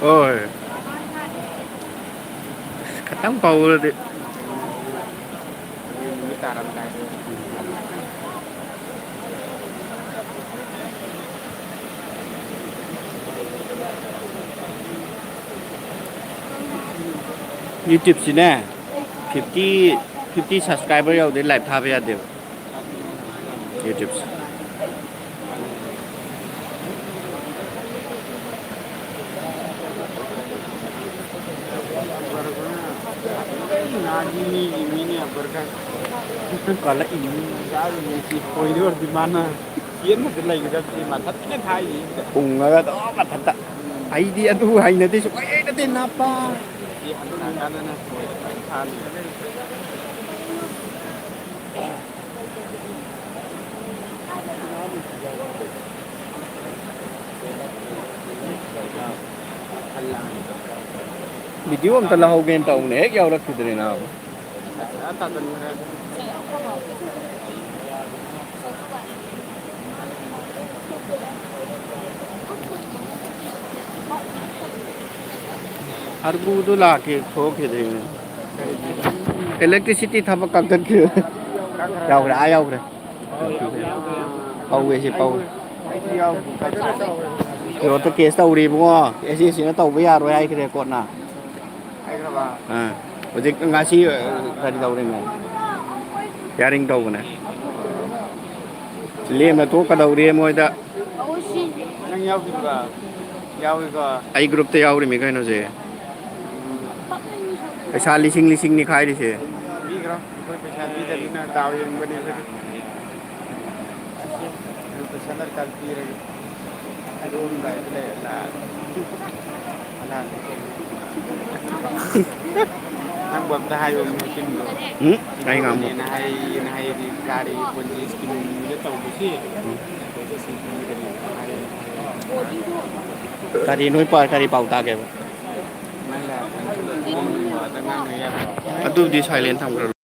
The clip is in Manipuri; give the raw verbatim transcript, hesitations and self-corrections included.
ꯍꯣꯏ꯫ ꯑꯁ, ꯈꯇꯪ ꯐꯥꯎꯔꯗꯤ꯫ ꯅꯨꯃꯤꯠ ꯇꯥꯔꯝꯗꯥꯏ꯫ YouTube ꯁꯤꯅꯦ, fifty, fifty subscriber ꯌꯧꯗꯦ live ꯊꯥꯕ ꯌꯥꯗꯦꯕ꯫ YouTube ꯁꯦ꯫ ꯀꯜꯂꯛꯏꯅꯤ꯫ ꯆꯥꯔꯤꯉꯩꯁꯤ ꯀꯣꯏꯗꯣꯔꯗꯤ ꯃꯥꯅ ꯆꯦꯟꯕꯗ ꯂꯩꯒꯗꯕꯁꯤ ꯃꯊꯟꯇ ꯊꯥꯏꯅꯤ꯫ ꯎꯪꯉꯒ ꯑꯗꯨꯝ ꯃꯊꯟꯇ꯫ ꯑꯩꯗꯤ ꯑꯗꯨ ꯍꯩꯅꯗꯦ, ꯁꯨꯡꯍꯩ ꯍꯩꯅꯗꯦ, ꯅꯥꯄꯥ꯫ ꯁꯤ ꯍꯟꯊꯔꯀꯥꯟꯗꯅ ꯀꯣꯏꯗ ꯐꯖꯅ ꯊꯥꯅꯤ꯫ Video ꯑꯝꯇ ꯂꯧꯍꯧꯒꯦꯅ ꯇꯧꯕꯅꯦ, ꯍꯦꯛ ꯌꯥꯎꯔꯛꯈꯤꯗ꯭ꯔꯦ ꯅꯥꯕ꯫ ꯑꯔꯒꯨꯗꯨ ꯂꯥꯛꯀꯦ ꯊꯣꯛꯈꯤꯗ꯭ꯔꯦꯅꯦ꯫ Electricity ꯊꯕꯛ ꯀꯛꯊꯠꯈꯤꯕ꯫ ꯌꯥꯎꯈ꯭ꯔꯦ, ꯑꯥ ꯌꯥꯎꯈ꯭ꯔꯦ꯫ ꯄꯧꯋꯦ ꯁꯤ, ꯄꯧꯋꯦ꯫ ꯀꯩꯅꯣꯇ case ꯇꯧꯔꯤ ꯏꯕꯨꯡꯉꯣ꯫ ꯑꯦꯁ ꯑꯦꯁ ꯁꯤꯅ ꯇꯧꯕ ꯌꯥꯔꯣꯏ ꯍꯥꯏꯈ꯭ꯔꯦ ꯀꯣꯔꯠꯅ꯫ ꯑꯥ, ꯍꯧꯖꯤꯛ ꯉꯁꯤ, ꯑ, ꯀꯔꯤ ꯇꯧꯔꯤꯅꯣ? Hearing ꯇꯧꯕꯅꯦ꯫ ꯂꯦꯝꯅ ꯊꯣꯛꯀꯗꯧꯔꯤ ꯃꯣꯏꯗ꯫ ꯅꯪ ꯌꯥꯎꯗ꯭ꯔꯤꯕ? ꯌꯥꯎꯏꯀꯣ꯫ ꯑꯩ group ꯇ ꯌꯥꯎꯔꯤꯃꯤ ꯀꯩꯅꯣꯁꯦ꯫ ꯄꯩꯁꯥ ꯂꯤꯁꯤꯡ ꯂꯤꯁꯤꯡꯅꯤ ꯈꯥꯏꯔꯤꯁꯦ꯫ ꯄꯤꯈ꯭ꯔꯣ꯫ ꯑꯩꯈꯣꯏ ꯄꯩꯁꯥ ꯄꯤꯗꯕꯅꯤꯅ ꯗꯥꯎ ꯌꯦꯡꯕꯅꯤ ꯑꯩꯈꯣꯏꯗꯤ꯫ ꯑꯗꯨ ꯄꯩꯁꯥ ꯗꯔꯀꯥꯔ ꯄꯤꯔꯒꯦ꯫ ꯑꯗꯨꯝ ꯂꯩꯔꯦ, ꯂꯩꯔꯦ, ꯂꯥꯛꯑꯦ꯫ ꯅꯪꯕꯨ ꯑꯝꯇ ꯍꯥꯏꯌꯣ, ꯃꯤ ꯁꯤꯡꯗꯣ꯫ ꯎꯝ, ꯑꯩ ꯉꯥꯡꯕ꯫ ꯅꯦꯅ ꯍꯥꯏꯌꯦꯅ ꯍꯥꯏꯔꯗꯤ ꯀꯥꯔꯤ ꯄꯣꯟꯖꯤ scheme ꯗ ꯇꯧꯕꯁꯤ꯫ ꯎꯝ꯫ ꯀꯔꯤ ꯅꯣꯏ ꯄꯥ-, ꯀꯔꯤ ꯄꯥꯎ ꯇꯥꯒꯦꯕ? ꯅꯪ ꯂꯥꯛꯑꯦ꯫ ꯑꯗꯨꯕꯨꯗꯤ silent ꯊꯝꯈ꯭ꯔꯣ꯫